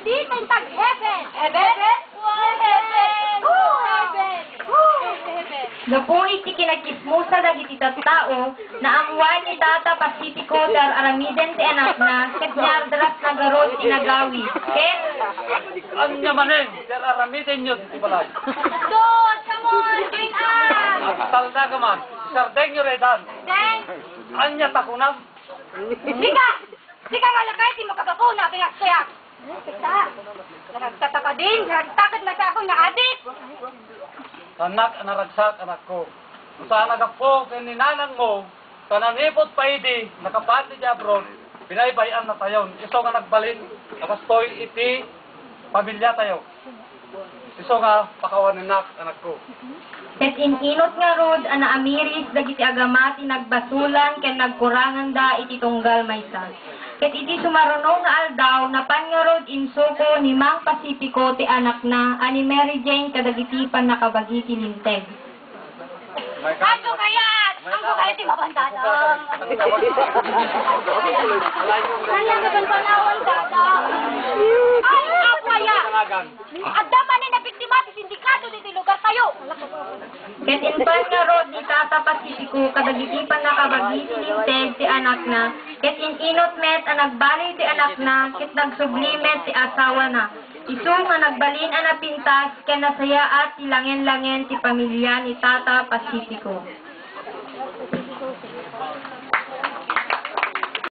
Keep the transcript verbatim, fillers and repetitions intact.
Di tag heaven. Heaven? Heaven. Heaven. Heaven. Gapu iti kinakismosa dagiti tattao, naammuan ni Tata Pacifico ti ar-aramiden ti anakna, ket niardrasna garud ti nagawi. Ket ania manen ti ar-aramidenyo ditoy balay? Sus, come on, Jane Ann! Agtalna ka man, sardengyo redan. Deng! Ania ta kunam? Sika! Sika nga lakay ti makagapuna, pinagsuyak! Sika! Naragsak ka din, naragsak ket masakon nga adik! Saannak a naragsak, anakko. No saan a gapu ken ni nanangmo, ta nanipud pa idi nakapan idiay abroad, binaybay-annatayon. Isu nga nagbalin a kastoy iti pamiliatayo. Isu nga pakawanennak, anakko. Ket in-inut ngarud a naamiris dagiti agama ti nagbasolan ken nagkuranganda iti tunggal maysa. Ket iti sumaruno nga aldaw, napan ngarud insuko ni Mang Pacifico ti anakna a ni Mary Jane kadagiti pannakabagi ti Linteg. Anggo kayat! Anggo kayat ti mabandada! Nalagan panawan, dada! Ay, apo aya! Adda manen a biktima ti sindikato ditoy lugartayo! Ket inpan ngarud ni Tata Pacifico kadagiti pannakabagi ti Linteg ti anakna, ket in-inut met a nagbali ti anakna, ket nagsubli met ti asawana. Isu nga nagbalin a napintas ken nasayaat ti langen-langen ti pamilia ni Tata Pacifico.